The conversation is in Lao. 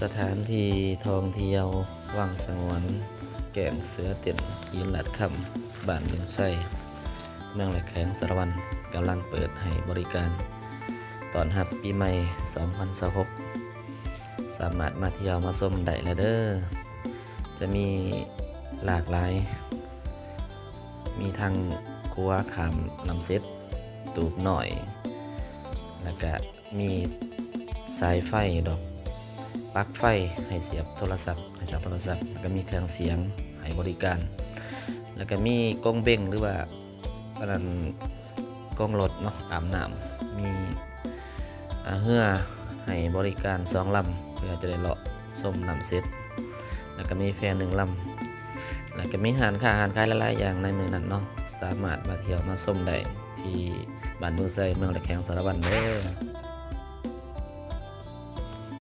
ສະຖານທີ່ທ່ອງທ່ຽວວັງສະຫງວນແກ້ງເສືອເຕັ້ນ ຫີນລາດຄຳ ບ້ານບຶງໄຊ ເມືອງ ແລະ ແຂວງສາລະວັນ ກຳລັງເປີດໃຫ້ບໍລິການຕ້ອນຮັບປີໃໝ່ ສອງພັນຊາວຫົກ ສາມາດມາທ່ຽວມາຊົມໄດ້ແລ້ວເດີ. ຈະມີຫຼາກຫຼາຍ ມີທັງຂົວຂ້າມນ້ຳເຊັດ ຕູບນ້ອຍ ແລ້ວກະມີສາຍໄຟດອກ ປັກໄຟໃຫ້ສຽບໂທລະສັບ ໃຫ້ສາຍໂທລະສັບ ແລ້ວກະມີເຄື່ອງສຽງໃຫ້ບໍລິການ ແລ້ວກະມີກົງເບັງ ຫຼືວ່າ ອັນນັ້ນ ກົງລົດເນາະ ອາບນ້ຳ ມີ ອາ ເຮືອໃຫ້ບໍລິການສອງລຳ ເພື່ອຈະໄດ້ເລາະຊົມນ້ຳເຊັດ ແລ້ວກະມີແພໜຶ່ງລຳ ແລ້ວກະມີຮ້ານຄ້າຮ້ານຂາຍຫຼາຍໆຢ່າງໃນມື້ນັ້ນເນາະ ສາມາດມາທ່ຽວມາຊົມໄດ້ທີ່ບ້ານບຶງໄຊ ເມືອງ ແລະ ແຂວງສາລະວັນເດີ.